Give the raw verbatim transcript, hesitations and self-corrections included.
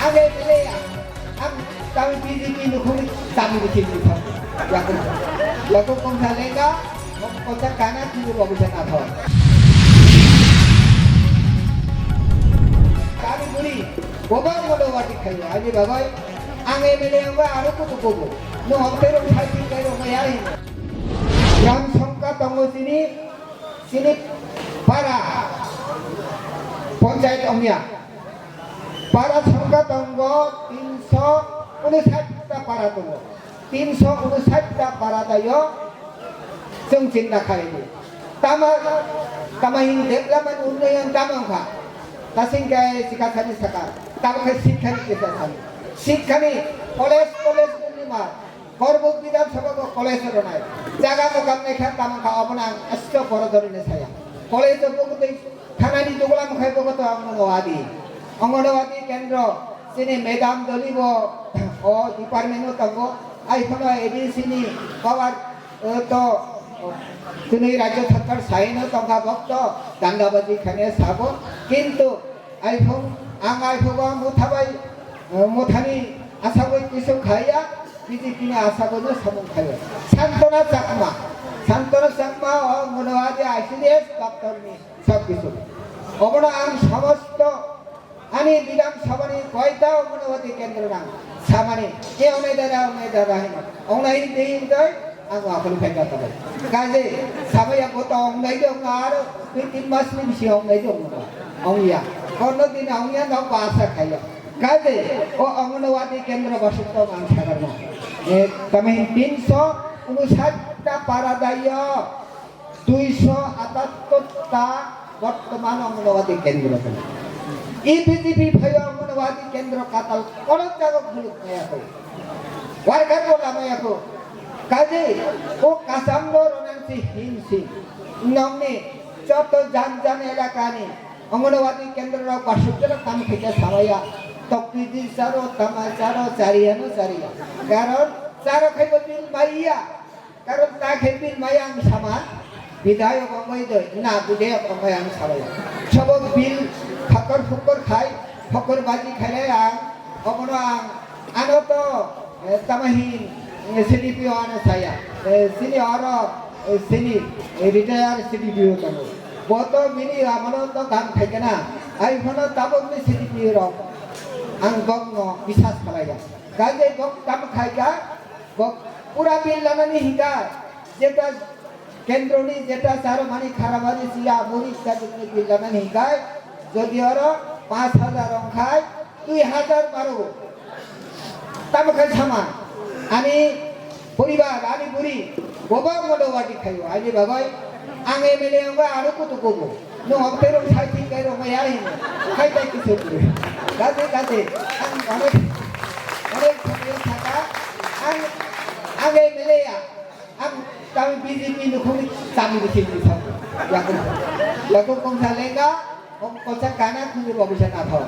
Ang M L A ya, ang kami B J P nukhungni tamo bithi nukhung. Yaku, yaku kongsa lenga, kongsa kana kini bo bisa nathok. Kami buri, boba modo wati khayo, ani babai, ang M L A ang ba aro kutu kubu. No hotel rong thai thik kai rong mai ai. Gram songka tongo sini, sini para, ponchayat ongya. Para songkha tongo tinso unsat ta para tongo. Tinso unsat ta para tayo chwng chinta khaidi. Tama, tama hin development unnayan tama wngkha. Tasing kai sikha sani saka. Tamo khe sikha ni kisa sani. Sikha ni college, college ni ma. Korbuk Bidhan Sabha bo college ronai. Jaga mokam naikha tamo kha obono ang aswk boro dori ne saya. College o bukutwi thanani dugula mukhai bogoto Anganwadi. Anganwadi kendro chini madam doli bo o department o tongo. Ai khono A D C ni power, eh, to, o, chini rajya sarkar saino tongkha bokto dandabaji khane sabo. Kintu Aiphung, ang aiphung ang motha bai, eh, mothani asagoi kisu khaiya, B J P ni asagoi no samung khaiya. Santona Chakma, Santona Chakma o Anganwadi I C D S doctor ni sab kisu. Obono ang samosto ani Bidhan Sabha ni koita Anganwadi kendro nang samani, e onai dada, onai dada hino, onai hindi hindi, Ang akhol phaikha tabuk. Kaje, samaya bo tong nai jong aro, twi tin mas ni bisi ong nai jong no. Ong ya. Kono din ong ya no basa khaiya. Kaje, o Anganwadi kendro basuk tong ang sagar no. E, kami tinso unsat ta para dayo, duiso atattor ta bortoman Anganwadi kendro tong. E B J P phayo Anganwadi kendro katal kono jaga khuluk maya ko. Worker bo lamaya ko. Kaje, o kasam bo ronang si hin si. Nongni joto jan jan elakani Anganwadi kendro rok basuk jora kam khaikha samaya. Tokti di charo, tama charo, chariya no chariya. Karon charo khaibo bill maiya. Karon ta khe bill maiya ang sama. Bidhayok ongoi doi, na bidhayok ongoi ang samaya. Sobo bill phakor phukor khai, phakor baji khailai ang. Obono ang Ano to, eh, tamahin, eh, C D P O ano saya. Eh, sini oro, eh, sini, eh, retire C D P O tongo. Bo to bini amolo to kam khaikana. Ai phano tabok ni C D P O rok. Ang bok no bisas khalaiya. Kaje bok kam khaika, bok pura bill lanani hinka. Jeta kendroni jeta charo mani kharabari siya muri ityadi ni bill lanani hinkai, jodi oro panch hajar ongkhai, dui hajar baro. Tamo khai sama, ani poribar, ani buri, boba modo wadi khayo, ani babai, ang M L A ongba aro kutu kubu. No, ang terong sai thik kai rong ya hin. Kai tai kisu kuru. Kate, kate, ang onek, onek thangyo thaka, ang, ang M L A ya. Ang kami B J P nukhungni tamo bithi ni thang. Yaku, yaku kongsa lenga, kong-, kongsa kana khungni bo bisa nathok.